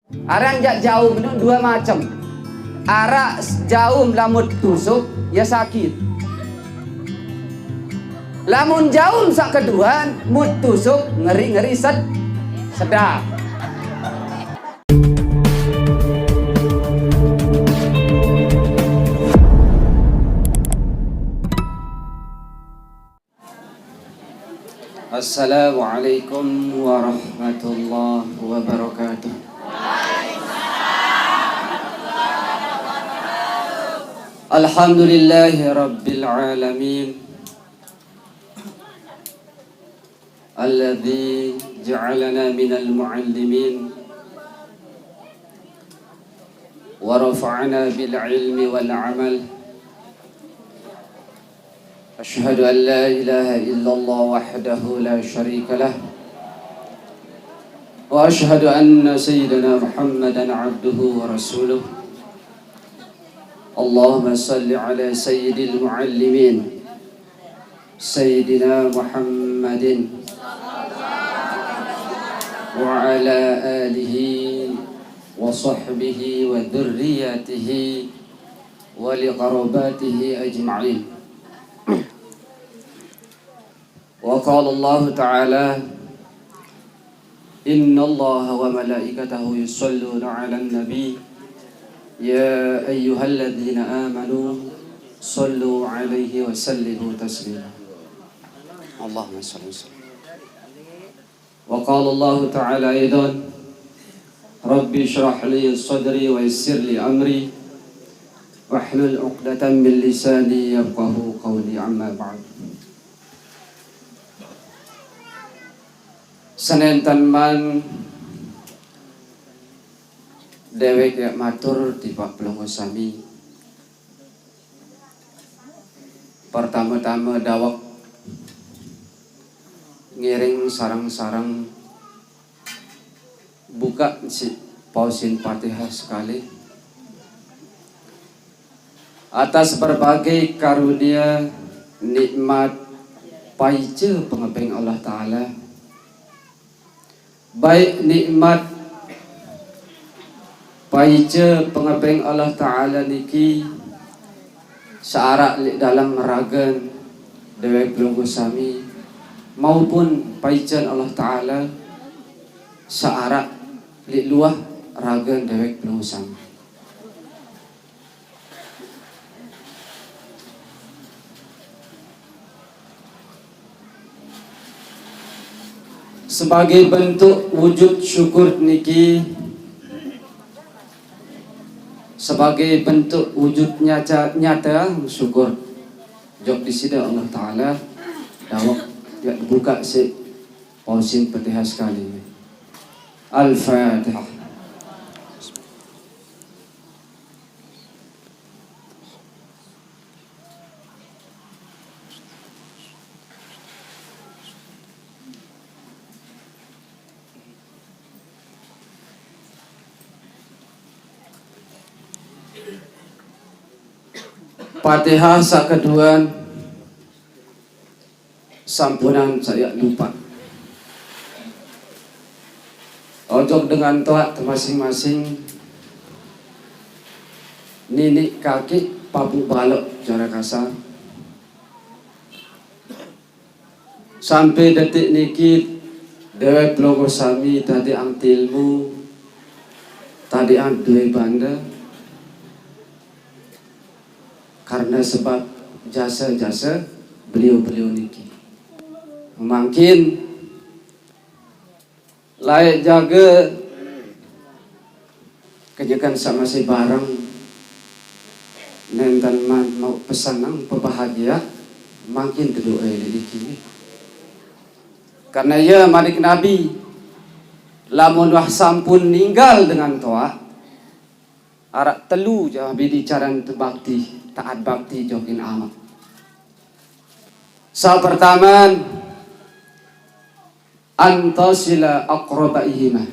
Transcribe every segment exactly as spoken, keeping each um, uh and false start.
Aran jak jaum tu dua macam. Arak jaum lamun tusuk, ya sakit. Lamun jaum sak keduan, mun tusuk ngeri-ngeri sed-, sedap. Assalamualaikum warahmatullahi wabarakatuh. Alhamdulillahi rabbil alamin. Alladzi ja'alana minal muallimin wa rafa'ana bil ilmi wal amal. Asyhadu an la ilaha illallah wahdahu la syarika lah. Wa asyhadu anna sayyidana Muhammadan abduhu wa rasuluh. Allahumma salli ala sayyidil muallimin, sayyidina Muhammadin, wa ala alihi wa sahbihi wa dzurriyyatihi wa liqarabatihi ajma'in. Wa qala Allahu ta'ala, innallaha wa malaikatahu yusalluna 'alan nabi, ya ayyuhalladzina amanu sallu 'alaihi wa sallimu taslima. Allahumma shalli wa sallim. Wa qala Allahu ta'ala aidan, rabbi shrah li sadri wa yassir li amri wahlul 'uqdatam min lisani yafqahu qawli, amma ba'd. Senentan man dewek ya matur tiba pelungguh sami. Pertama-tama dawek ngiring sareng-sareng buka si pausin Fatihah sekali. Atas berbagai karunia nikmat paica pengepeng Allah Ta'ala. Baik nikmat paica pengepeng Allah Ta'ala niki searak li dalam ragan dewek pelungguh sami maupun paican Allah Ta'ala searak li luah ragan dewek pelungguh sami. Sebagai bentuk wujud syukur niki, sebagai bentuk wujud nyata, nyata syukur jok disida Allah Ta'ala, dawek ya buka si pausin Fatihah sekali. Al-Fatihah. Fatihah sakaduan sampunan saya lupa. Ojok dengan toa masing-masing, nini kaki papu balok cara kasar. Sampai detik niki dewek pelungguh sami tadi ang tilmu, tadi ang duwe banda karena sebab jasa-jasa beliau-beliau niki. Mangkin layak jaga kejekan sama si bareng nentan man mau pesanang pebahagia mangkin teduh eh iki. Karena ya manik Nabi, lamun wah sampun ninggal dengan toa, arak telu ja bidi caran bakti, taat bakti jokin amat. Sa pertama, antasila aqrabaihima.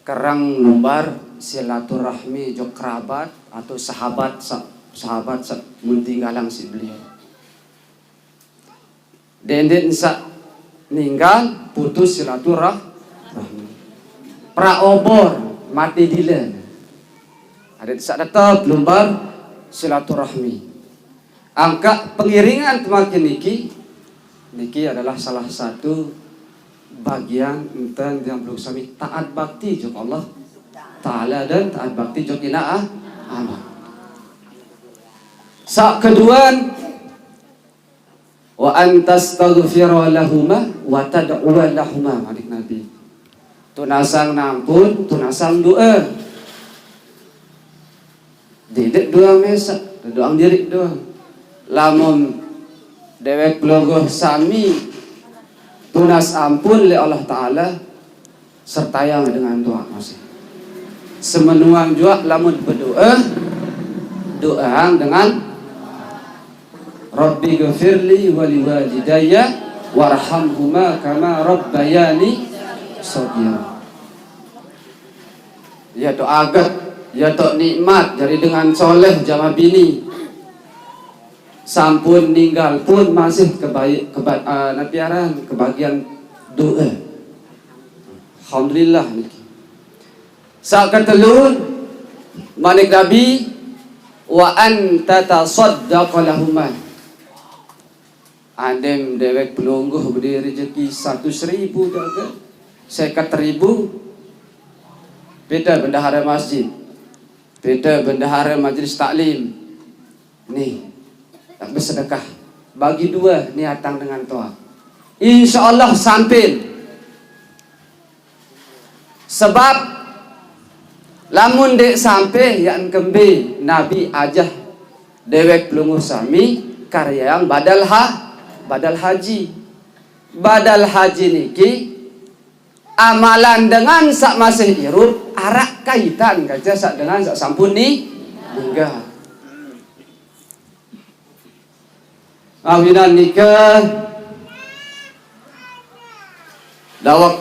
Kerang numbar silaturahmi jo kerabat atau sahabat sa, sahabat sa mun tinggalang si beliau. Dendit sa ninggal putus silaturah-, Pra obor, mati dile. Adeq saq tetep lumbar silaturahmi. Angkaq pengiringan temakin niki, niki adalah salah satu bagian enten tiang pelungguh sami taat bakti jok Allah Taala dan taat bakti jok inaq ah, amaq. Saq keduan, "Wa antastaghfira lahuma wa tad'uwa lahuma," manik Nabi. Tunasang nampun, tunasang doe. Dideq doang mesaq, doang diriq doang. Lamun deweq pelungguh sami tunas ampun leq Allah Taala, sertayang dengan doa masih. Semenuan juaq lamun bedoe, doang dengan, "Rabbi ghfirli wa liwalidayya warhamhuma kama rabbayani shaghira." Ya toq aget, ya toq nikmat jari dengan soleh jama bini. Sampun ninggal pun masih kebaik, keba-, eh, napi aran, kebagian doe. Alhamdulillah niki. Saq ketelu, manik Nabi, "Wa an tatasaddaqa lahuma." Andem deweq pelungguh bedi rejeki satus ribu jage, seket ribu, pite bendahare masjid, pite bendahare majelis taklim, nih, tak besedekah, bagi due niatang dengan toaq. Insya Allah sampil. Sebab lamun ndeq sampe, yaqn kembe Nabi ajah deweq pelungguh sami karyeang badal ha-, badal haji. Badal haji niki amalan dengan saq masih irup araq kaitan kance saq dengan saq sampun ni-, ninggal. Awinan nike, dawek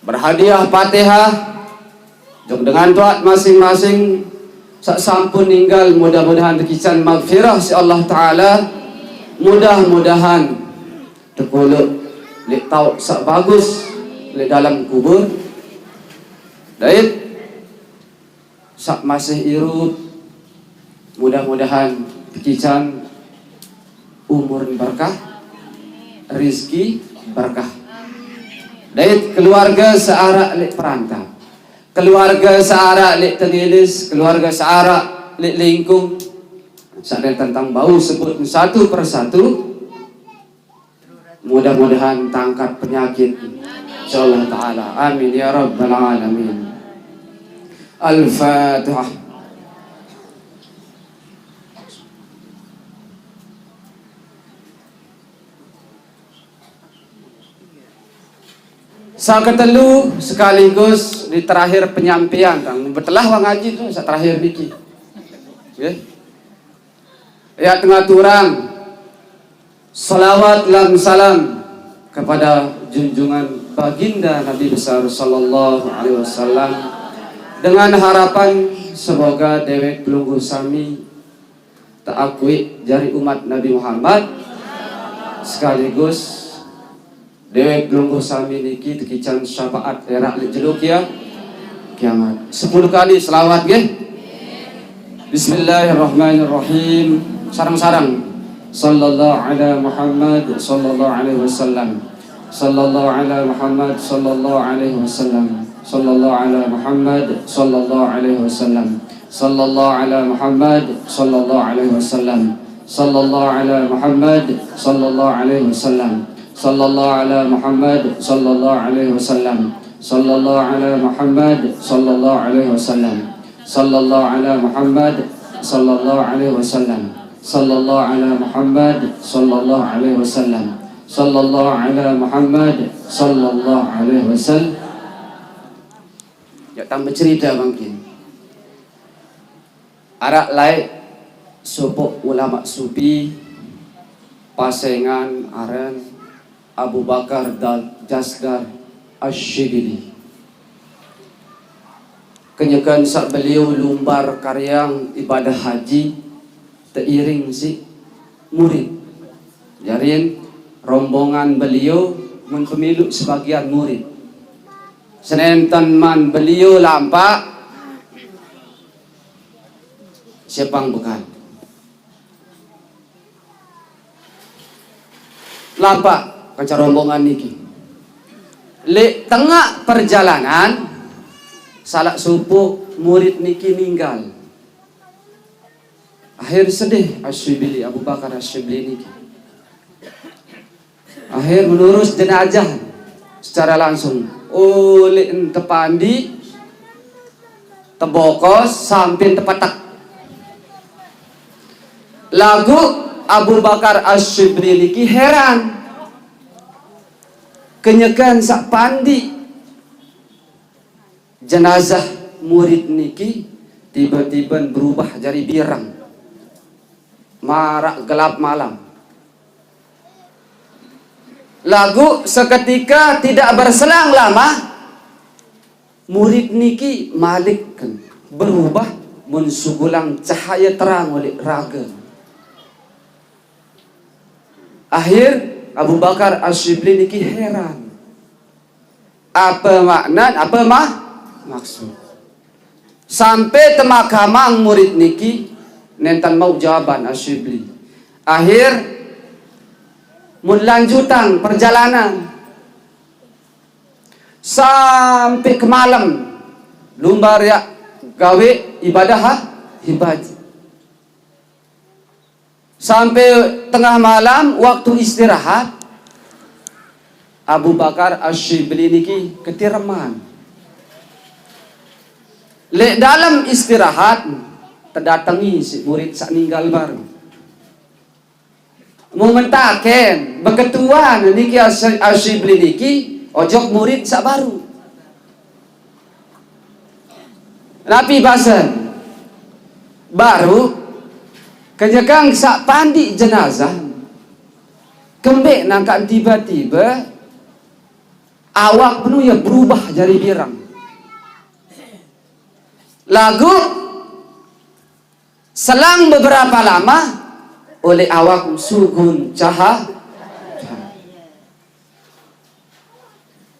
berhadiah Fatihah jok dengan toaq masing-masing saq sampun ninggal, mudah-mudahan tekican magfirah siq Allah Taala, mudah-mudahan tekoloq leq taoq saq bagus leq dalem kubur. Dait saq masih irup, mudah-mudahan tekican umur berkah, rizki berkah. Dait keluarge saq araq leq perantauan, keluarge saq araq leq Tengilis, keluarge saq araq leq Lingkung, saq nenten tang bau sebut satu per satu, mudah-mudahan tangkat penyakit. Insyaallah taala. Amin ya rabbal alamin. Al-Fatihah. Saq ketelu sekaligus di terakhir penyampaian, tang betelah wah ngaji tu, saq terakhir niki. Nggih. Ya, tengaturang selawat lan salam kepada junjungan Baginda Nabi Besar sallallahu alaihi wasallam, dengan harapan semoga deweq pelungguh sami teakuiq jari umat Nabi Muhammad, sekaligus deweq pelungguh sami niki tekican syafaat eraq leq jelo kia-, kiamat. Sepuluh kali selawat, nggih. Bismillahirrahmanirrahim. Sareng-sareng. Sallallahu ala Muhammad, sallallahu alaihi wasallam. Sallallahu ala Muhammad, sallallahu alaihi wasallam. Sallallahu ala Muhammad, sallallahu alaihi wasallam. Sallallahu ala Muhammad, sallallahu alaihi wasallam. Sallallahu ala Muhammad, sallallahu alaihi wasallam. Sallallahu ala Muhammad, sallallahu alaihi wasallam. Sallallahu ala Muhammad, sallallahu alaihi wasallam. Sallallahu ala Muhammad, sallallahu alaihi wasallam. Sallallahu ala Muhammad, sallallahu alaihi wasallam. Sallallahu ala Muhammad, sallallahu alaihi wasallam. Ya, tambah cerita mungkin. Araq laeq sopoq ulama sufi, pasengan aren Abu Bakar Dal-, Jasgar Asy-Syibili. Kenyeken saq beliau lumbar karyeang ibadah haji teiring siq murid. Jarin rombongan beliau mun pemilu sebagian murid. Senenten man beliau lampaq, Sepang Bekan. Lampaq kance rombongan niki. Leq tengaq perjalanan, salaq sopoq murid niki ninggal. Akhir sedih Asyibli, Abu Bakar Asyibli niki. Akhir menurus jenazah secara langsung. Uleqn tepandiq, tebokos, sampe tepetek. Laguq Abu Bakar Asyibli niki heran. Kenyeken saq pandiq jenazah murid niki tibe-tiben berubah jari bireng. Maraq gelap malam. Laguq seketika tidak berselang lama, murid niki malikken berubah mun sugulang cahaye terang uleq rage. Akhir Abu Bakar Asyibli niki heran. Ape maknan, ape ma-, maksud? Sampe temakamang murid niki, nenten mauq jawaban Asyibli. Akhir, mun lanjutan perjalanan sampe kemalem, lumbar yaq gawe ibadah ha-, hibaj. Sampe tengah malam, waktu istirahat, Abu Bakar Asyibli niki ketireman. Leq dalem istirahat, tedatengi siq murid saq ninggal baruq. Mun mentaken, beketuan niki Asy-, Asyibli niki ojok murid saq baruq. Napi basen? Baruq kenyeken saq pandiq jenazah, kembeq nangkaq tibe-tibe awaknu ye berubah jari bireng. Laguq selang beberapa lama, uleq awak sugun caha-,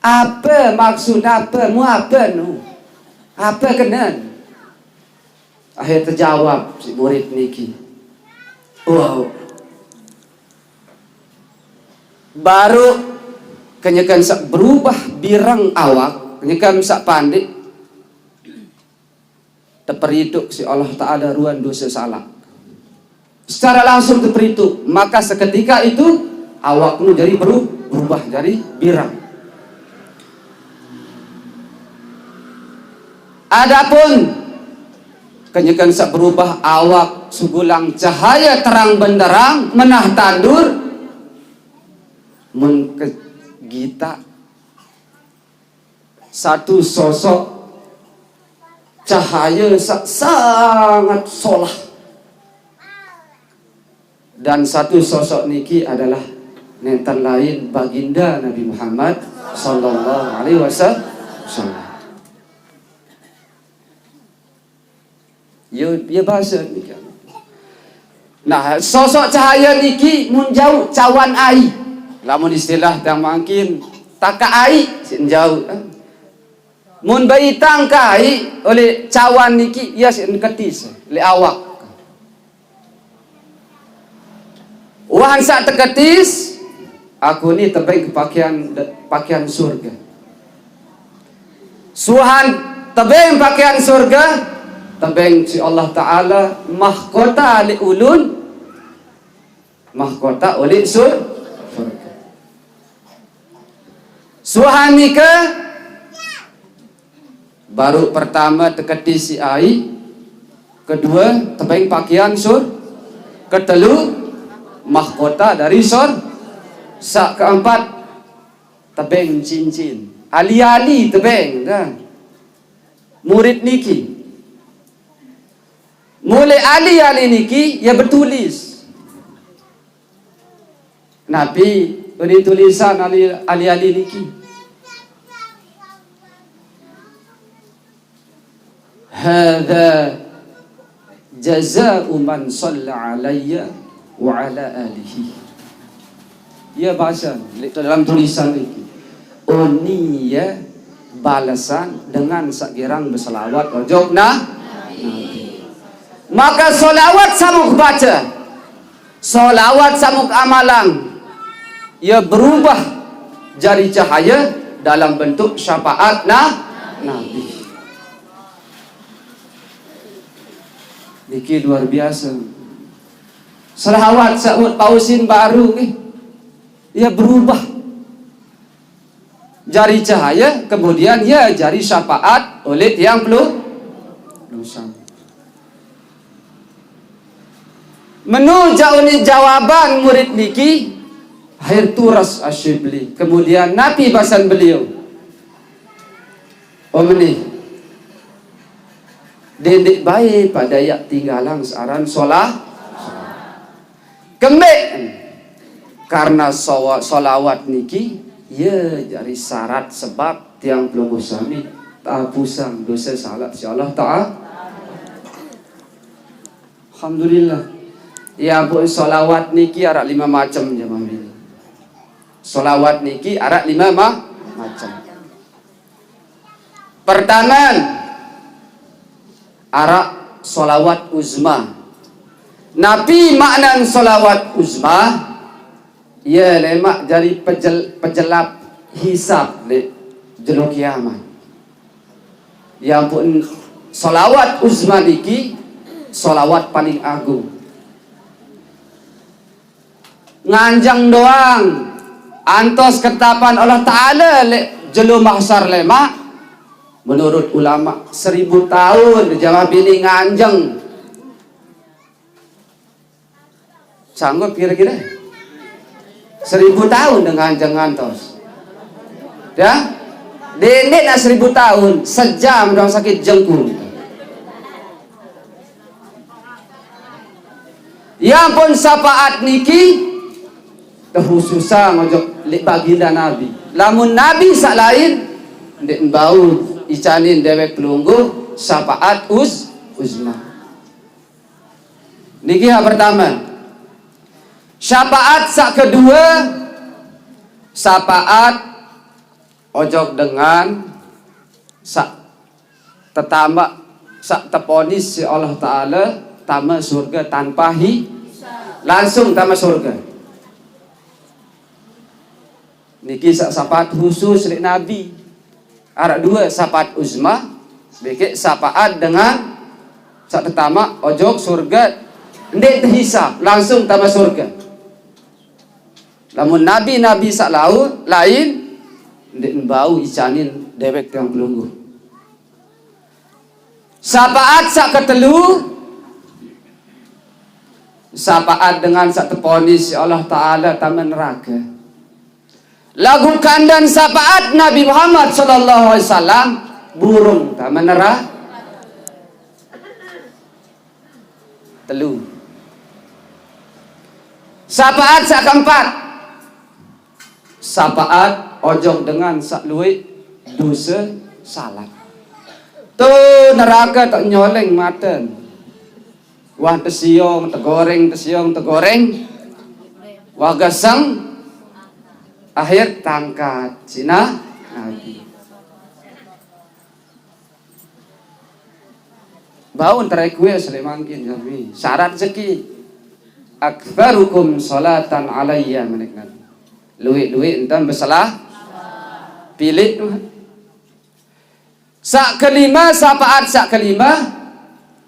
Ape maksud, ape mu, ape nu? Ape kenen? Akhir tejawab siq murid niki. Wau. Baruq kenyeken saq berubah bireng awak, kenyeken saq pandiq, teperituq siq Allah Ta'ala ruan dose salaq. Secara langsung teperituq, maka seketika itu awaknu jari beru-, berubah jari bireng. Adapun kenyeken saq berubah awak sugulang cahaye terang benderang menah tandur, mun kegitaq satu sosok cahaye saq sanget solah. Dan satu sosok niki adalah nenten lain Baginda Nabi Muhammad sallallahu alaihi wasallam. Ye, ye base niki. Nah, sosok cahaye niki mun jauq cawan aiq. Lamun istilah tiang mangkin, takaq aiq siq jauq. Mun beitang ke aiq oleq cawan niki, ie siq ketis leq awak. Wahan saq teketis, aku ni tebeng pakian, pakian surge. Suhan tebeng pakian surge, tebeng siq Allah Ta'ala mahkota leq ulun, mahkota oleq sur-, surge. Suhan nike baruq pertame teketis siq aiq, kedue tebeng pakian sur-, ketelu mahkota dari sur-, saq keempat tebeng cincin. Ali-ali tebeng, dah. Murid niki. Mule ali-ali niki, ye betulis. Napi unin tulisan ali-, ali-ali niki? "Hadza jaza'u man shalla alayya wa ala alihi." Ye base leq dalem tulisan niki. Unin ye balasan dengan saq girang beselawat ojok na-, Nabi. Maka selawat samuk baca, selawat samuk amalang, ia berubah jari cahaya dalam bentuk syafaat na-, Nabi. Niki luar biasa. Selawat saq mut pausin baru nggih. Ia berubah jari cahaya, kemudian ia jari syafaat oleh tiang pelu-, pelusang. Menu jauni jawaban murid niki, akhir turas Asyibli. Kemudian napi basan beliau? Oh, meni. Dendeq bae pade yaq tinggalang searan solah. Kembeq? Karena sawa-, solawat niki, ye jari syarat sebab tiang pelungguh sami teapusang dose salat si Allah Ta'ala. Alhamdulillah. Ya, Bu, solawat niki araq lime macem, jemaah bini. Solawat niki araq lime ma-, macem. Pertame, araq solawat uzma. Napi maknan solawat uzma? Ye lemaq jari pejel-, pejelap hisab leq jelo kiamat. Ya ampun, solawat uzma niki solawat paling agung. Nganjeng doang antos ketetapan Allah Ta'ala leq jelo mahsyar lemaq. Menurut ulama, seribu taun jamaah bini nganjeng. Sanggup kira-kira? Seribu taun dengan nganjeng ngantos. Ya? Dendeq naq seribu taun, sejam doang sakit jengkung. Ya ampun, syafaat niki tekhususang ojok leq baginda Nabi. Lamun nabi saq lain, ndeq bau icanin dewek pelungguh syafaat uz-, uzma. Niki yang pertame. Syafaat saq kedue, syafaat ojok dengan saq tetame, saq teponis siq Allah Ta'ala tame surge tanpa hi-, langsung tame surge. Niki saq syafaat khusus leq Nabi. Araq due syafaat uzma, bekeq syafaat dengan saq tetame ojok surge, ndeq tehisab, langsung tame surge. Lamun nabi-nabi saq lau-, lain, ndeq bau icanin dewek tiang pelungguh. Syafaat saq ketelu, syafaat dengan saq teponis siq Allah Ta'ala tame nerake. Laguq kanden syafaat Nabi Muhammad sallallahu alaihi wasallam, burung tame nera-, telu. Syafaat saq keempat, syafaat ojok dengan saq lueq dose salat. To nerake toq nyoleng maten. Wah tesiong, tegoreng, tesiong, tegoreng. Wah geseng, akhir tangkat. Sinah Nabi. Bau terequest leq mangkin jami. Syarat seki. Aktsarukum sholatan alayya, menik Nabi. Lueq-lueq enten beselah. Pileq. Saq kelime, syafaat saq kelime,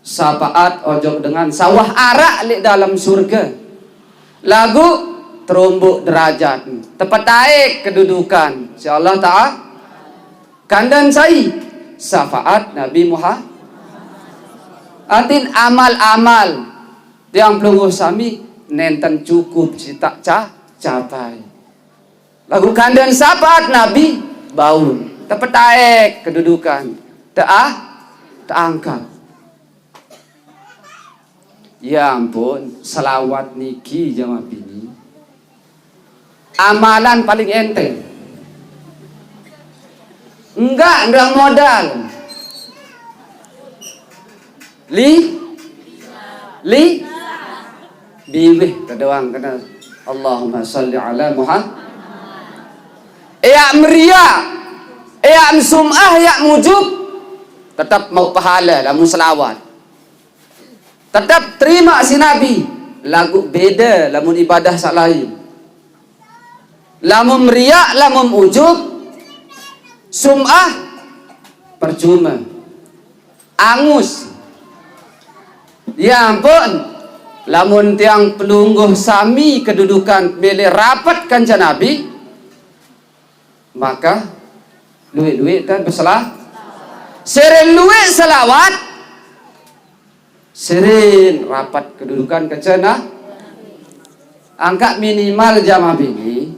syafaat ojok dengan saq wah araq leq dalem surge. Laguq teromboq derajat, tepetaeq kedudukan siq Allah Ta'ala. Kanden sai? Syafaat Nabi Muhammad. Artin amal-amal tiang pelungguh sami nenten cukup siq taq ca-, capai. Laguq kanden syafaat Nabi, baun tepetaeq kedudukan, teah, teangkat. Ya ampun, selawat niki jamaah bini. Amalan paling enteng. Enggak, enggak modal. Li-, li-, biwih tedoang kena. Allahumma shalli ala Muhammad. Eaq meriaq. Yak sum'ah, yak ujub, tetep mauq pahala lamun selawat. Tetep terima siq Nabi, laguq beda lamun ibadah saq lain. Lamun riak, lamun ujub, sum'ah, percume. Angus. Ya ampun, lamun tiang pelungguh sami kedudukan mele rapet kance Nabi, maka lueq-lueq tan beselah-, seren lueq selawat, seren rapet kedudukan kance Nabi. Angkaq minimal jamaah bini,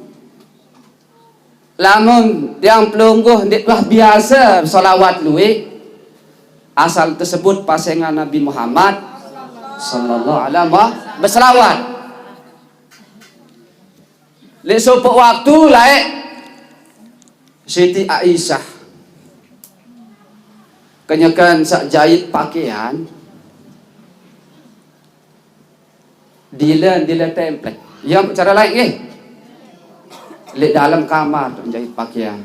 lamun tiang pelungguh ndeq wah biase selawat lueq, asal tesebut pasengan Nabi Muhammad sallallahu alaihi wa-, beselawat. Leq sopoq waktu laeq Siti Aisyah kenyeken saq jait pakean, dile, dile templek. Ye, care laeq nggih. Leq dalem kamar jait pakean.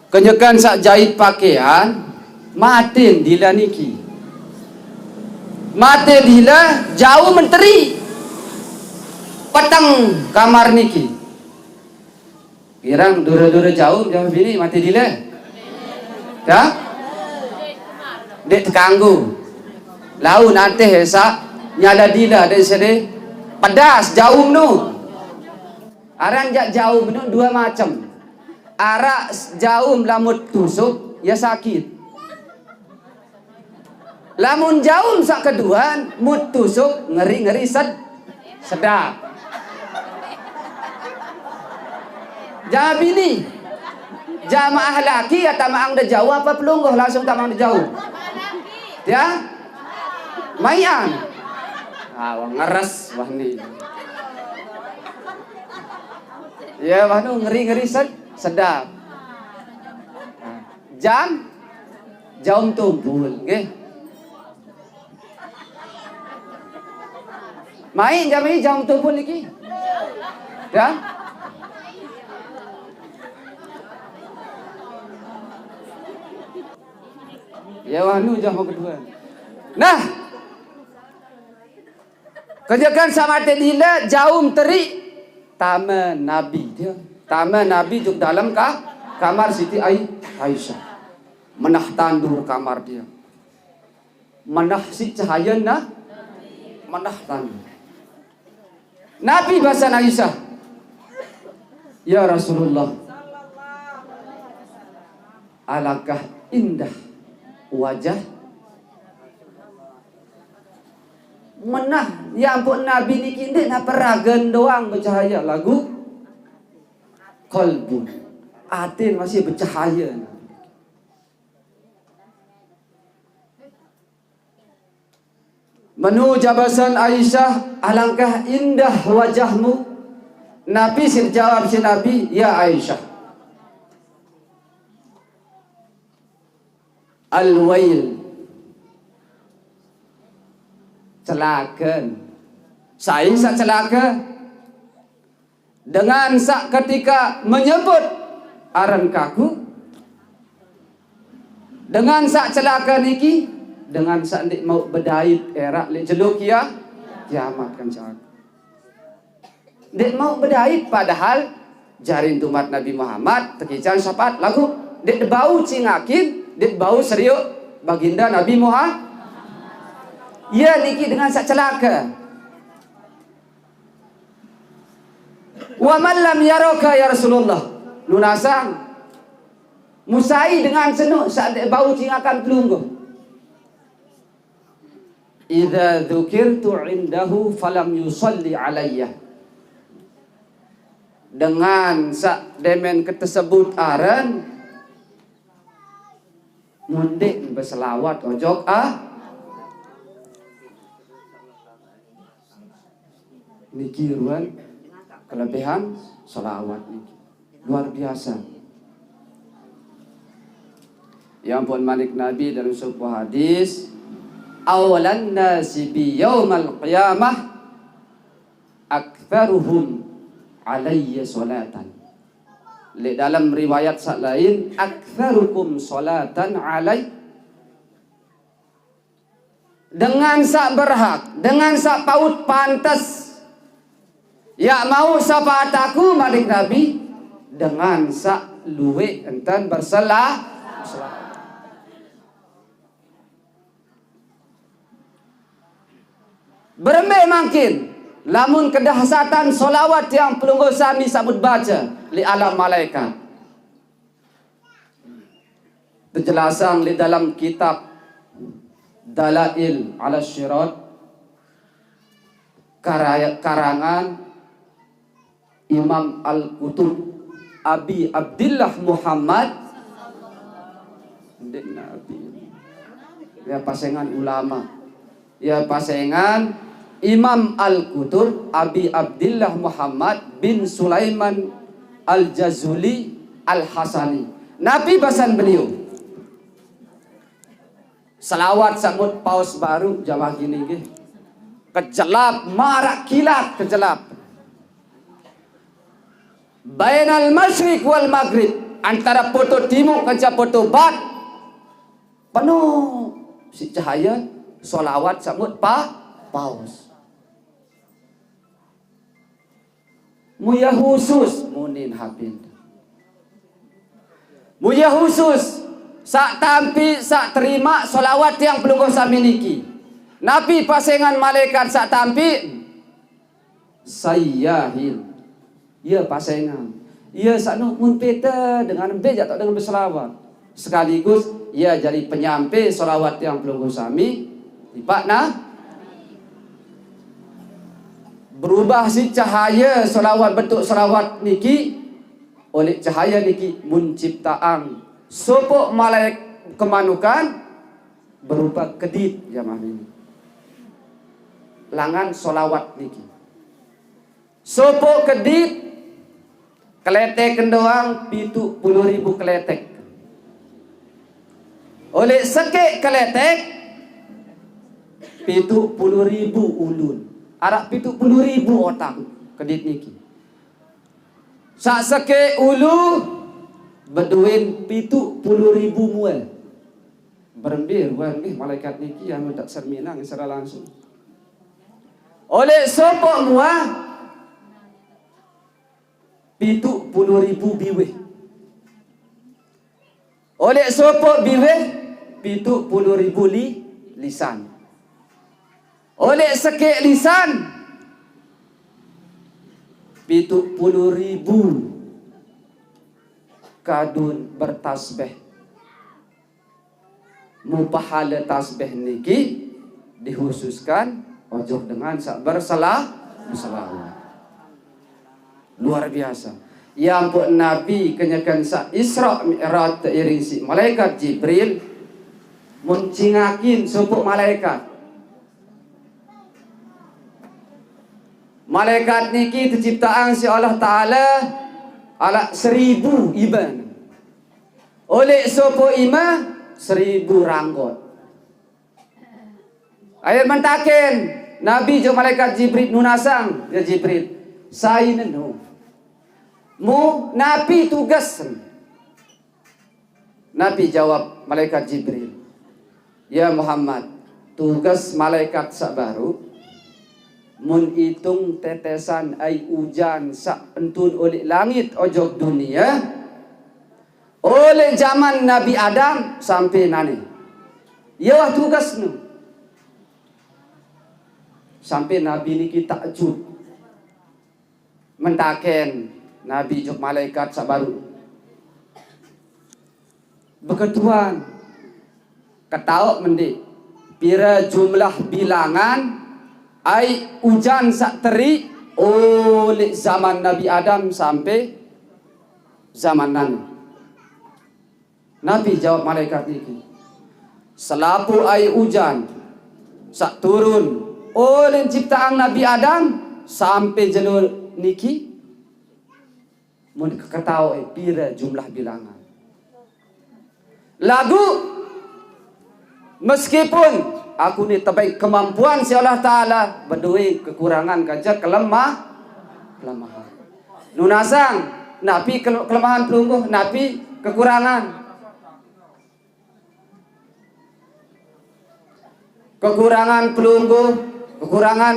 Kenyeken saq jait pakean, maten dile niki. Maten dile, jaum menteri. Peteng kamar niki. Girang dure-dure jaum, jamaah bini, maten dile. Ya? Ndeq tekanggo. Laun antih saq nyale dile, ndeq sede pedas jaum nu. Aran jaq jaum nu due macem. Araq jaum lamun tusuk, ye sakit. Lamun jaum saq keduan, mun tusuk, ngeri-ngeri sed-, sedap. Jamaah bini, jamaah laki, ya tamaqang de jaum ape pelungguh langsung tamaqang de jaum? Ya? Maiqan. Ah, wah ngeres, wah ni. Ya, wah nu ngeri-ngeri sed-, sedap. Nah, jam, jaum tumpul, nggih. Maiq jam ni jaum tumpul niki. Ya. Ya, wah nu jam kedue. Nah, kenyeken saq maten dile, jaum teriq, tame Nabi dia. Tame Nabi juk dalem ka-, kamar Siti Ai-, Aisyah. Menah tandur kamar dia. Menah siq cahaye nah, menah tandur. Nabi basen Aisyah, "Ya Rasulullah, alangkah indah wajah." Menah, ya ampun, Nabi niki ndeq nape ragen doang becahaye, laguq qalbun, aten masih becahaye. Menu jaq basen Aisyah, "Alangkah indah wajahmu." Napi siq jawab siq Nabi, "Ya Aisyah, al-wail, celake." Sai saq celake? Dengan saq ketika menyebut aran Kaku, dengan saq celake niki, dengan saq ndeq mauq bedait eraq leq jelo kia-, kiamat, kance Aku. Ndeq mauq bedait, padahal jarin umat Nabi Muhammad tekicang syafaat, laguq ndeq bau cingakin, ndeq bau serioq Baginda Nabi Muhammad. Ie niki dengan saq celake. "Wa man lam yaraka ya Rasulullah." Nunasang, musai dengan seno saq ndeq bau cingakan pelungguh. "Idza dzukirtu indahu falam yusalli alayya." Dengan saq demen ketesebut aren, mun ndeq beselawat ojok, ah. Niki ruen kelebihan selawat niki. Luar biasa. Ya ampun, manik Nabi dalam sebuah hadis, "Awlan nasi bi yaumal qiyamah aktsaruhum alayya salatan." Leq dalem riwayat saq lain, "Aktsarukum sholatan alai." Dengan saq berhak, dengan saq paut pantes, yaq mauq syafaat aku, manik Nabi, dengan saq lueq enten berselah-, Berembe mangkin, lamun kedahsatan sholawat tiang pelungguh sami saq mut bace leq alam malaekat? Tejelasang leq dalem kitab Dalail ala Syirat, karaya-, karangan Imam Al-Qutub, Abi Abdillah Muhammad, ndeq Nabi. Ya, pasengan ulama. Ya, pasengan Imam Al-Qutub, Abi Abdillah Muhammad bin Sulaiman Al-Jazuli Al-Hasani. Napi basen beliau? Selawat saq mut paus baruq jaman niki nggih. Kejelap, maraq kilat kejelap. Bainal masyriq wal maghrib, antara potoq timuq kance potoq bat, penuh siq cahaye selawat saq mut pa-, paus. Muye husus, munin hapin. Muye husus, saq tampi, saq terimaq selawat tiang pelungguh sami niki. Napi pasengan malaekat saq tampi? Sayyahin. Ye pasengan. Ye saq nu mun pete dengan mbe jaq taoq dengan beselawat. Sekaligus ye jari penyampe selawat tiang pelungguh sami. Tipaq nah, berubah siq cahaye selawat, bentuk selawat niki, oleq cahaye niki mun ciptaang sopoq malaekat kemanukan berupa kedit, jamaah niki. Langan selawat niki. Sopoq kedit, keletek doang pitu puluh ribu keletek. Oleq sekeq keletek, pitu puluh ribu ulun. Araq pitu puluh ribu otak kedit niki. Saq sekeq ulu bedoin pitu puluh ribu mue. Berembe ruan nggih malaekat niki, anu tak serminang secara langsung. Oleq sopoq mue, pitu puluh ribu biwih. Oleq sopoq biwih, pitu puluh ribu li-, lisan. Oleq sekeq lisan, pitu puluh ribu kadun bertasbih. Mupahale tasbih niki dikhususkan ojok dengan saq berselah-, berselawat. Luar biasa. Ya ampun, Nabi kenyeken saq Isra Mi'raj teiring siq malaekat Jibril, mun cingakin sopoq malaekat. Malaekat niki teciptaang siq Allah Taala araq seribu ime. Oleq sopoq ime, seribu ranggot. Aye mentaken, Nabi jok malaekat Jibril nunasang, "Ya Jibril, sai nenu? Mu napi tuges?" Napi jawab malaekat Jibril? "Ya Muhammad, tuges malaekat saq baruq, mun itung tetesan ai ujan saq entun oleq langit ojok dunie, oleq jaman Nabi Adam sampe nane. Ye wah tugesnu." Sampe Nabi niki takjub. Mentaken Nabi jok malaekat saq baruq, "Beketuan, ketaoq mendeq pire jumlah bilangan ai ujan saq teriq oleq zaman Nabi Adam sampe zaman nane?" Napi jawab malaekat niki? "Selapuq ai ujan saq turun oleq ciptaang Nabi Adam sampe jelo niki, mun keketaoq pire jumlah bilangan. Laguq meskipun aku ni tebeng kemampuan siq Allah Taala, bedoe kekurangan kance kelemah, kelemahan." Nunasang, Napi kel-, kelemahan pelungguh, napi kekurangan? Kekurangan pelungguh, kekurangan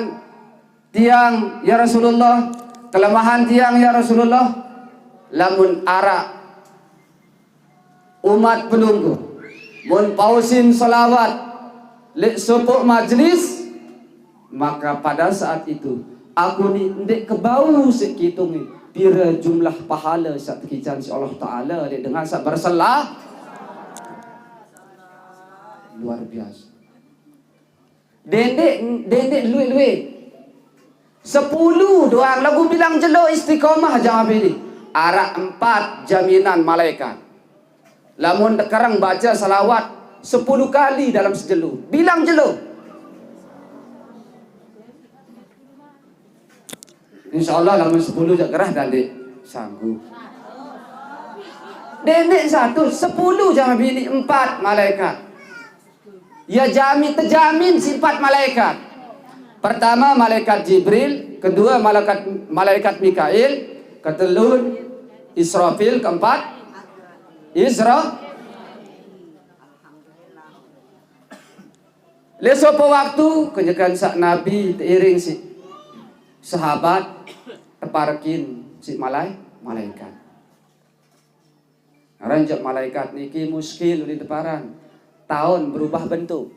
tiang, ya Rasulullah, kelemahan tiang, ya Rasulullah, lamun araq umat pelungguh, mun pausin selawat leq sopoq majelis, maka pada saat itu, aku ni ndeq kebau siq kitunge pire jumlah pahale saq tekican siq Allah Taala leq dengan saq bersela-, luar biasa. Dendeq, dendeq lueq-lueq. Sepulu doang, laguq bilang jelo istiqomah jamaah bini. Araq empat jaminan malaikat. Lamun tekereng bace selawat sepulu kali dalam sejelo. Bilang jelo. Insya Allah lamun sepulu jaq gerah dan ndeq sanggup. Dendeq satu, sepulu jamaah bini, empat malaikat. Ya, jami-, tejamin siq empat malaikat. Pertama malaikat Jibril, kedue malaikat, malaikat Mikail, ketelu Israfil, keempat Isra. Leq sopoq waktu, kenyeken saq Nabi teiring siq sahabat teparekin siq malai-, malaikat. Aran jaq malaikat niki muskil ulin teparan. Taun berubah bentuk.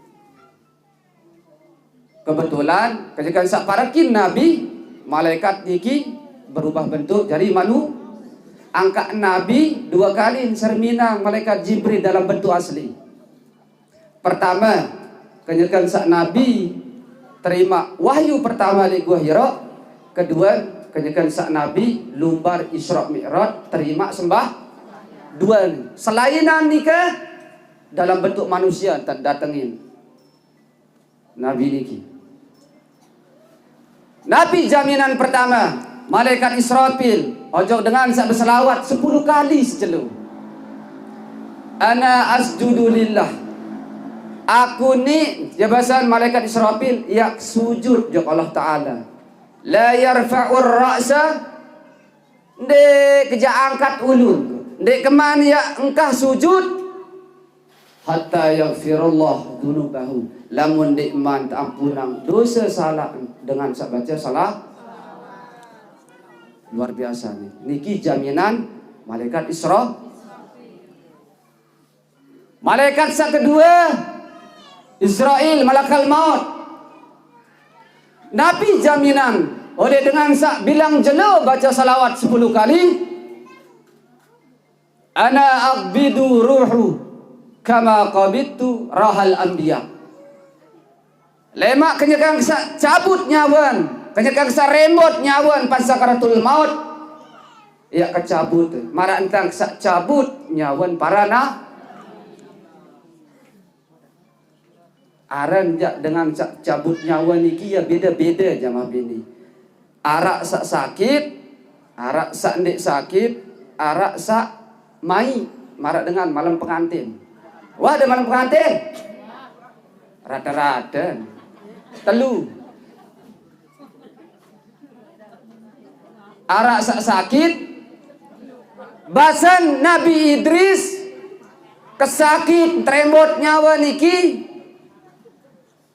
Kebetulan, kenyeken saq parekin Nabi, malaikat niki berubah bentuk jari manu-, angkaq Nabi due kali serminang malaikat Jibril dalam bentuk asli. Pertame, kenyeken saq Nabi terimaq wahyu pertame leq Gua Hira, kedue, kenyeken saq Nabi lumbar Isra Mi'raj terimaq sembah, due. Selainan nike dalam bentuk manusie te-, datengin Nabi niki. Napi jaminan pertame? Malaikat Israfil, ojok dengan saq beselawat sepulu kali sejelo. Ana asjudu lillah. Aku ni, ya basen malaikat Israfil, yaq sujud jok Allah Taala. La yarfa'ur ra'sa, ndeq kejaq angkat ulu, ndeq keman yaq engkah sujud, hatta yaghfirallahu dzunubahu, lamun ndeqman teampunang dose salaq dengan saq bace salaq. Luar biasa nih. Niki jaminan malaikat Isra. Malaikat saq kedue, Israil, malakal maut. Napi jaminan? Oleh dengan saq bilang jelo bace selawat sepulu kali, "Ana aqbidu ruhu kama qabidtu rahal anbiya." Lemaq kenyeken saq cabut nyawen, kenyeken saq rembot nyawen pas sakaratul maut, yaq kecabut. Maraq entan saq cabut nyawen para na-, aran jaq dengan saq cabut nyawe niki ya bede-bede jamaah bini. Araq saq sakit, araq saq ndeq sakit, araq saq mai, maraq dengan malem pengantin. Wah, ada malem pengantin? Rata-rata. Telu. Araq saq sakit, basen Nabi Idris, kesakit terembot nyawe niki,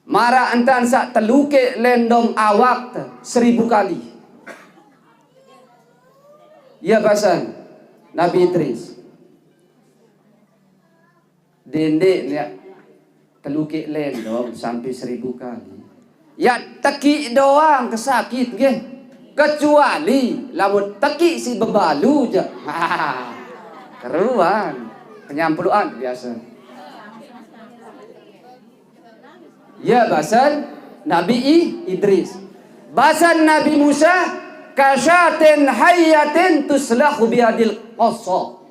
maraq entan saq telukeq lendong awak seribu kali. Iya basen Nabi Idris. Dendeq yaq telukeq lendong sampe seribu kali. Yaq tekiq doang kesakit nggih. Kecuali lamun tekiq siq bebalu jaq. Keruan. Penyampeluan biase. Ya, basen Nabi I-, Idris. Basen Nabi Musa, "Kasyatin hayyatin tuslahu biyadil qasa."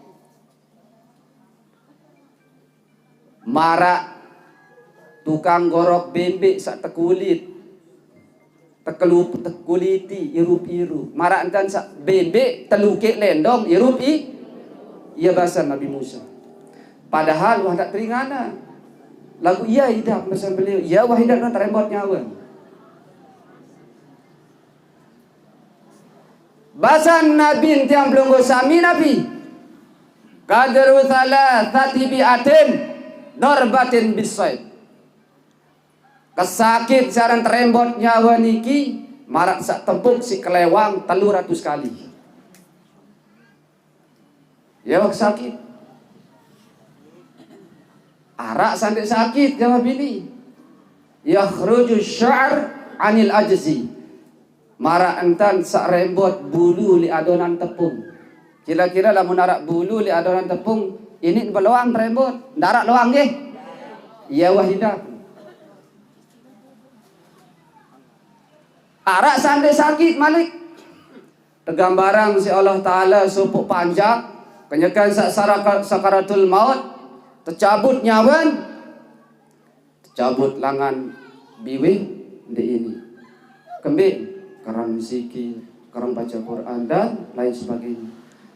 Maraq tukang gorok bembeq saq tekulit, tekelu-, tekuliti, irup-irup. Maraq entan saq bembeq telukeq lendong, irup i-, iya basen Nabi Musa. Padahal wah ndaq teringane. Laguq iya idap mesen beliau. Iya wah idap terembot nyawe. Basan Nabi tiang pelungguh sami Nabi. Qadru thalathati mi'atin darbatin bisayf. Kesakit siaran terembot nyawa niki, marak sak tepuk si kelewang telu ratus kali. Ya, kesakit. Arak sandik sakit, jawab ini. Yakhruju syar anil ajzi. Marak entan sak rembot bulu li adonan tepung. Kira-kira lamun arak bulu li adonan tepung, ini beloang rembot. Ndarak loang nggih. Ya, wahidah. Arak sandik sakit malik. Tegambarang si Allah Ta'ala supuk panjak, kenyekan sak saraka-, sakaratul maut, tecabut nyawan, tecabut langan biwih ndik ini. Kembik, kerang zikir, kerang baca Quran, dan lain sebagainya.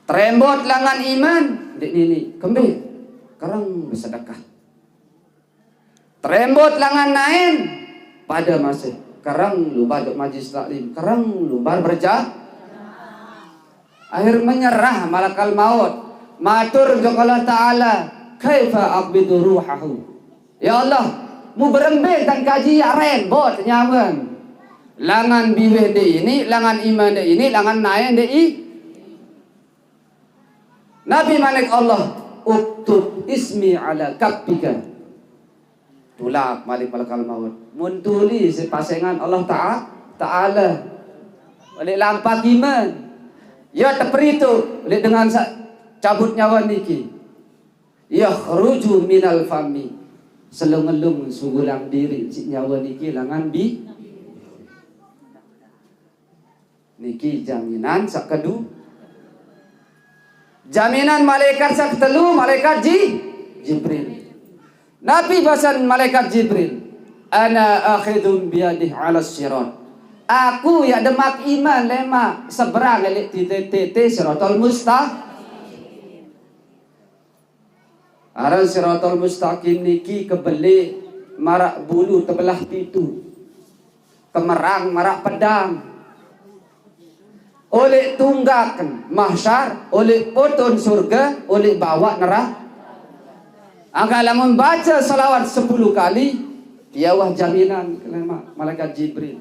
Terembot langan iman ndik ini. Kembik, kerang bersedekah. Terembot langan naen pada masih. Kerang lumbar dok majlis taklim, kerang lumbar berja-. Akhir menyerah malakal maut. Matur jok Allah Ta'ala, "Kaifa aqbidu ruhahu?" Ya Allah, mu berembe tang kaji ya rembot nyawan. Langan biwih ndik ini, langan iman ndik ini, langan naen ndik i. Nabi manik Allah, "Uktub ismi ala kaffika." Tulak malik malakal maut. Mun tuli si pasengan Allah Ta'a-, Ta'ala. Oleh lampak iman. Ya teperitu oleh dengan sa-, cabut nyawa niki. Yakhruju minal fami. Selung-elung sugulang diri si nyawa niki langan bi. Niki jaminan sak kedu. Jaminan malaikat sak telu, malaikat Ji-, Jibril. Nabi basan malaikat Jibril, "Ana akhidum biadih ala sirat." Aku ya demak iman lemak seberang elik tete-tete siratal mustaqim. Aran siratal mustaqim niki kebeli marak bulu tebelah pitu. Kemerang marak pedang. Oleh tunggaken mahsyar, oleh potong surga, oleh bawa neraka. Angka lamun baca salawat sepuluh kali, ya wah jaminan kena ma-, malaikat Jibril.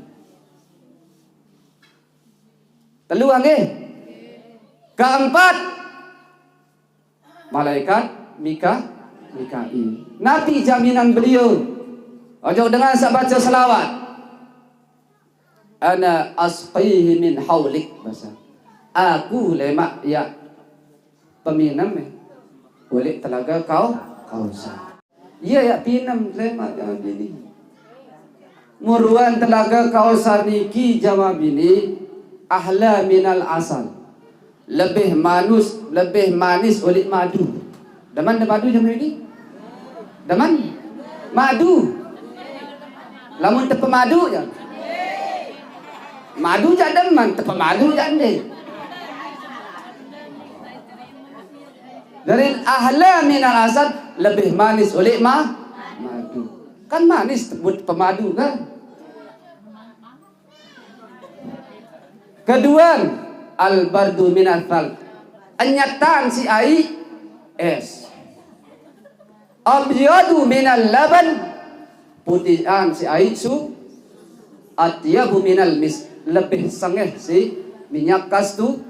Telu nggih. Keempat, malaikat Mika-, Mikail. Nabi jaminan beliau. Ojo dengan sak baca selawat. "Ana asqihi min haulik," bahasa. Aku lemak ya peminem eh. Ulik telaga kau, kau sa. Iya ya pinem lemak ya bini. Muruan telaga Kausar niki jama bini, ahla minal asal. Lebih manus, lebih manis ulik madu. Demen de madu jama bini? Demen? Madu. Lamun tepemadu ya. Madu jak demen, tepemadu jak ndeh. Dari ahla minal asal lebih manis ulik ma-, madu. Kan manis tebut pemadu kan? Kedua, al-bardu minal thal. Enyatan si ai es. Abyadu minal laban. Putihan si ai su. Atyabu minal mis. Lebih sengeh si minyak kastu.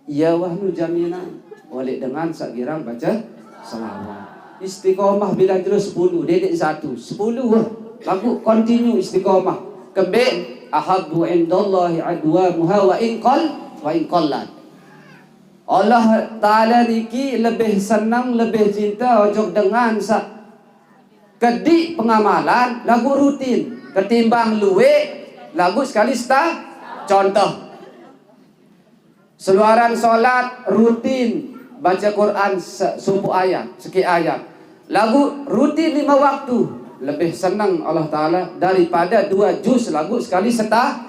Iya wahnu jaminan. Oleh dengan sak girang baca selawat. Istiqomah bila jero sepuluh, dedek satu. Sepuluh wah. Lagu continue istiqomah. Kembek, "Ahabbu indallahi adwamuha wa in qal-, wa in qallat." Allah Ta'ala niki lebih senang, lebih cinta ojok dengan sak kedik pengamalan lagu rutin ketimbang luwe lagu sekali seta-. Contoh, seluaran solat rutin baca Quran se-, subuh ayat, seki ayat. Lagu rutin lima waktu, lebih senang Allah Ta'ala daripada dua juz lagu sekali seta-.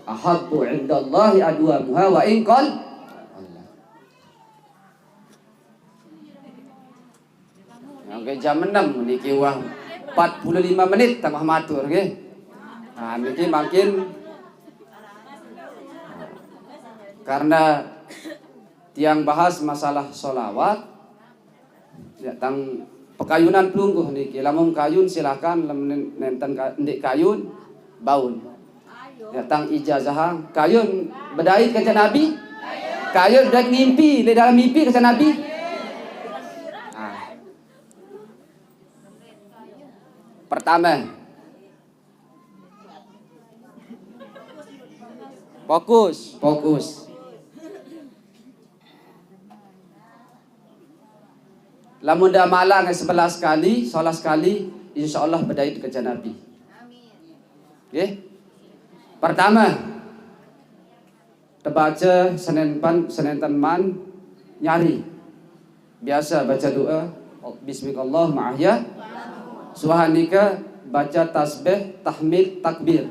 Ahabbu indallahi adwamuha wa in qal-. Oke, jam enam niki wah empat puluh lima menit tambah matur nggih. Nah, niki makin Karena tiang bahas masalah solawat, ya, tang pekayunan pelungguh niki. Lamun kayun silakan, lamun nen-, nenten ka-, ndik kayun, baun. Ya, tang ijazahang. Kayun bedait kanca Nabi? Kayun bedait ngimpi, leq dalem mimpi kanca Nabi? Ah. Pertame. Fokus, fokus. Lamun damalang sebelas kali, sebelas kali, insya Allah bedait kanca Nabi. Nggih. Pertame, tebace senenpan, senenten man nyari. Biasa baca doa, bismikallahumma ahya. Subahanike baca tasbih, tahmid, takbir.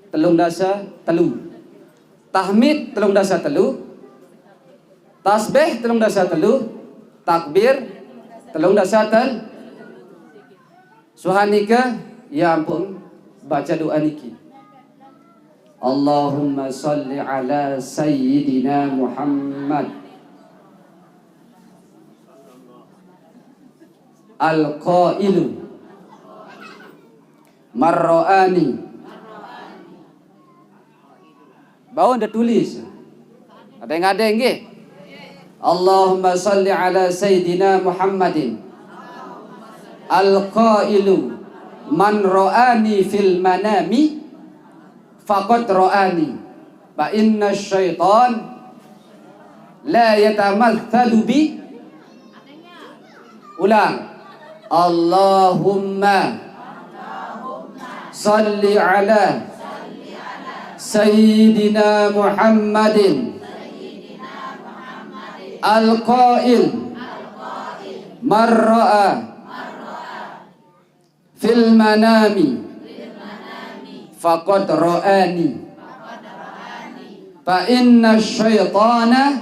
Telung dasa telu. Tahmid telung dasa telu. Tasbih telung dasa telu. Takbir telung dasa telu. Subahanike, ya ampun, baca doa niki. Allahumma salli ala Sayyidina Muhammad. Al-qailu, "Man ra'ani." Baun de tulis. Adeng-adeng nggih. Allahumma salli ala Sayyidina Muhammadin. Al-qailu, "Man ra'ani fil manami faqad ra'ani. Fa inna syaitan la yatamatsalu bi." Ulang. Allahumma salli ala Sayyidina Muhammadin. Al-qail, "Man ra'a fil manami faqad ra'ani. Fa inna syaitana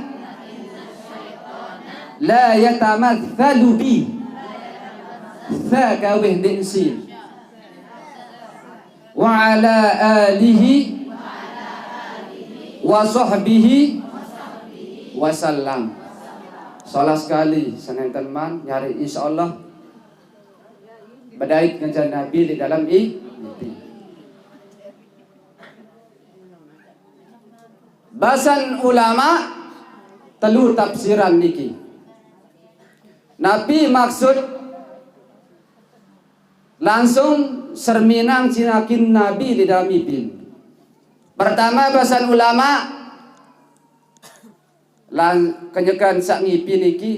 la yatamatsalu bi." Tsa kawih ndik sin. Wa ala alihi wa sahbihi wa sallam. Sebelas kali senenten man nyari, insya Allah bedait kanca Nabi leq dalem i-, mimpi. Basen ulama telu tafsiran niki. Napi maksud langsung serminang cingakin Nabi leq dalem ipin? Pertame, basen ulama, Lan-, kenyeken saq ngipi niki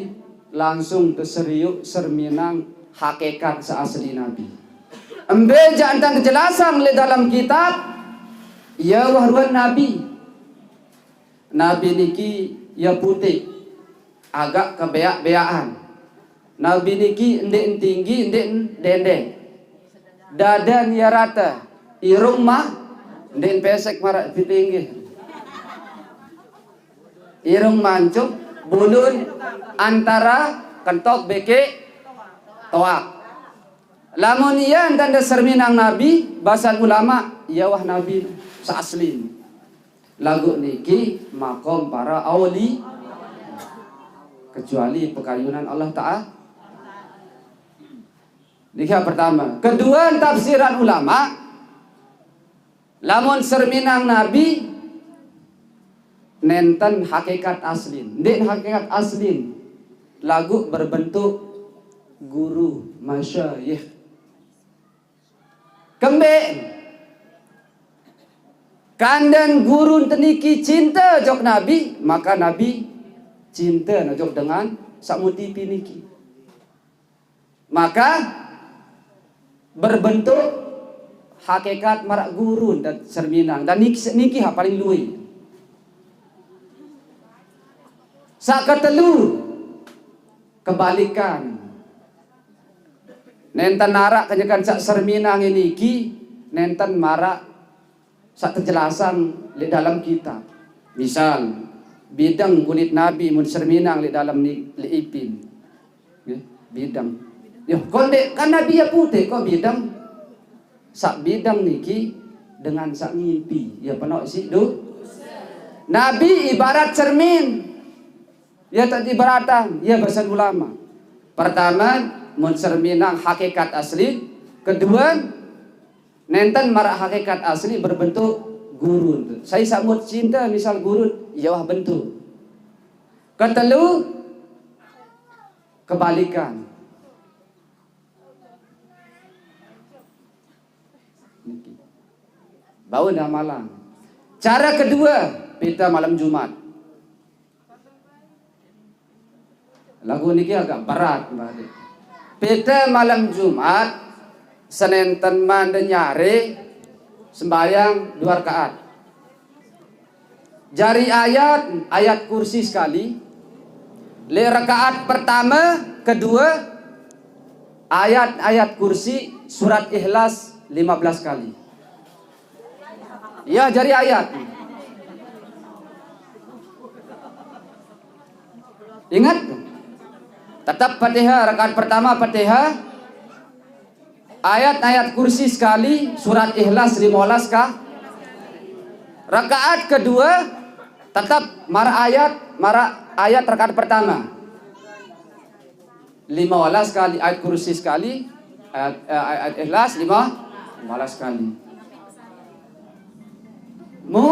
langsung teseriuq serminang hakekat saq asli Nabi. Embe jaq entan tejelasang leq dalem kitab, ie wah ruen Nabi. Nabi niki ie puteq, agak kebeaq-beaqan. Nabi niki ndeqn tinggi, ndeqn dendeq. Daden ie rate, irung mah ndeqn pesek maraq titinggih. Irung mancung, bulun antara kentok bekeq toaq. Lamun ie ntande serminang Nabi, basen ulama, ie wah Nabi saq asli. Laguq niki makom para auli, kecuali pekayunan Allah Ta'ala. Niki saq pertame. Kedue, tafsiran ulama, lamun serminang Nabi nenten hakikat aslin. Ndeq hakikat aslin. Laguq berbentuk guru, masyayikh. Kembeq? Kanden guru nten niki cinte jok Nabi, maka Nabi cinte jok dengan saq mutipi niki. Maka berbentuk hakikat maraq guru nten serminang. Dan niki, niki saq paling lueq. Saq ketelu, kebalikan. Nenten araq kenyeken saq serminang niki, nenten maraq saq tejelasang leq dalem kitab. Misal, bideng kulit Nabi mun serminang leq dalem ni-, leq ipin. Nggih, bideng. Yoh, kok ndeq, kan Nabi ie puteq, kok bideng? Saq bideng niki dengan saq ngimpi, ie penoq siq du-, Nabi ibarat cermin. Ia tak ibaratan, ia bahasan ulama. Pertama, mun cerminang hakikat asli. Kedua, nenten marak hakikat asli berbentuk gurun. Saya samut cinta misal gurun, ia wah bentuk. Ketelu, kebalikan. Bau dah malang. Cara kedua, pita malam Jumat. Lagu niki agak berat, Mbah Dik. Pita malam Jumat, senenten mande nyare sembahyang dua rakaat. Jari ayat, ayat kursi sekali. Le rakaat pertama, kedua, ayat-ayat kursi, surat Ikhlas lima belas kali. Ya, jari ayat. Ingat, tetap Fatihah, rakaat pertama Fatihah, ayat-ayat kursi sekali, surat Ikhlas lima belas kah. Rakaat kedua, tetap marak ayat, marak ayat rakaat pertama. Lima belas kali ayat kursi sekali, ayat, eh, ayat Ikhlas lima belas kali. Mu,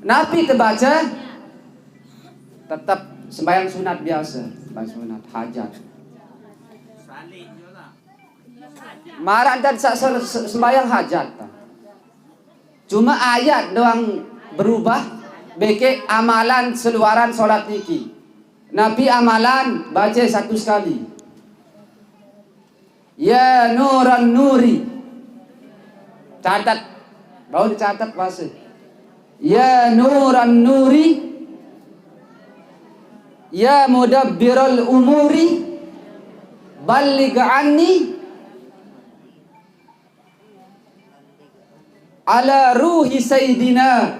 napi terbaca, tetap sembahyang sunat biasa, sembahyang sunat hajat. Marak dan sa-, sa-, sa-, sembahyang hajat. Cuma ayat doang berubah, beke amalan seluaran sholat niki. Napi amalan, baca satu sekali. Ya nuran nuri. Catat. Bau dicatat bahasa. Ya nuran nuri. Ya mudabbiral umuri. Balligh anni ala ruhi sayyidina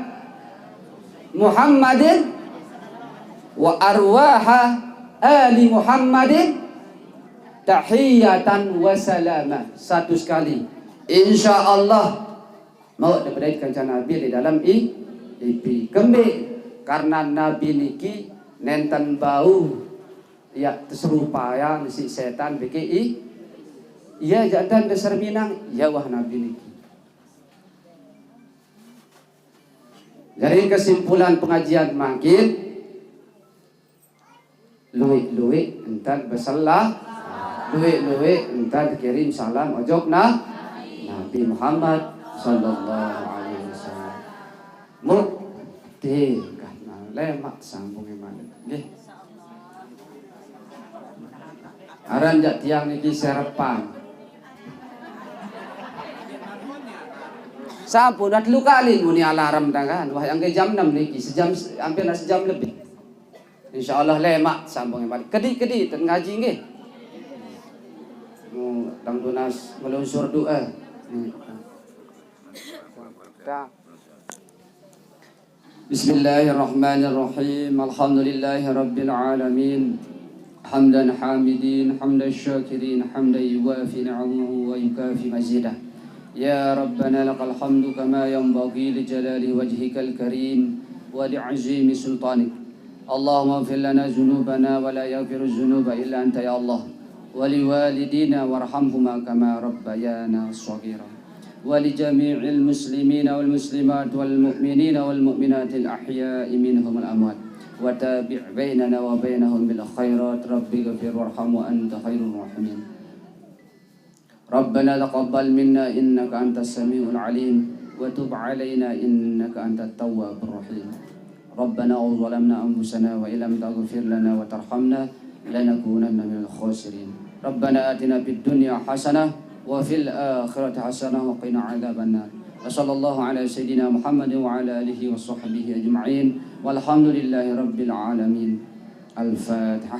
Muhammadin wa arwaha ali Muhammadin tahiyatan wa salama. Satu sekali. Insya Allah, mau diberikan Nabi di dalam i-, ipi. Kembe, karena Nabi niki nenten bau, ya, terserupaya si setan biki i-, iya, jantan dasar Minang, ya wah Nabi niki. Jadi kesimpulan pengajian mangkin, luik-luik entan beselah, luik-luik entan kirim salam ojok nah Nabi Muhammad sallallahu alaihi wasallam. Mu, deh, kan, nah, lemak sambung iman. Nggih. Aran jak tiang niki serepan. Sampun, dah telu kali muni alarm dah kan. Wah, yang ke jam enam niki, sejam, hampir nak sejam lebih. Insya Allah lemak sambung balik. Kedi-kedi ten ngaji nggih. Mu, tang tunas melunsur doa. Hmm. Dah. بسم الله الرحمن الرحيم. الحمد لله رب العالمين. حمد الحامدين، حمد الشاكرين، حمدا يوافي نعمه ويكافي مزيده. يا ربنا لك الحمد كما ينبغي لجلال وجهك الكريم ولعظيم سلطانك. اللهم اغفر لنا ذنوبنا ولا يغفر الذنوب إلا أنت يا الله. ولوالدينا وارحمهما كما ربيانا صغيرا. ولجميع المسلمين والمسلمات والمؤمنين والمؤمنات الأحياء منهم والأموات. وتابع بيننا وبينهم بالخيرات. رب اغفر وارحم وأنت خير الراحمين. ربنا تقبل منا إنك أنت السميع العليم وتب علينا إنك أنت التواب الرحيم. ربنا ظلمنا أنفسنا وإن لم تغفر لنا وترحمنا لنكونن من الخاسرين. ربنا آتنا في الدنيا حسنة وفي الآخرة حسنة وقنا عذاب النار. وصلى الله على سيدنا محمد وعلى آله وصحبه أجمعين. والحمد لله رب العالمين. الفاتحة.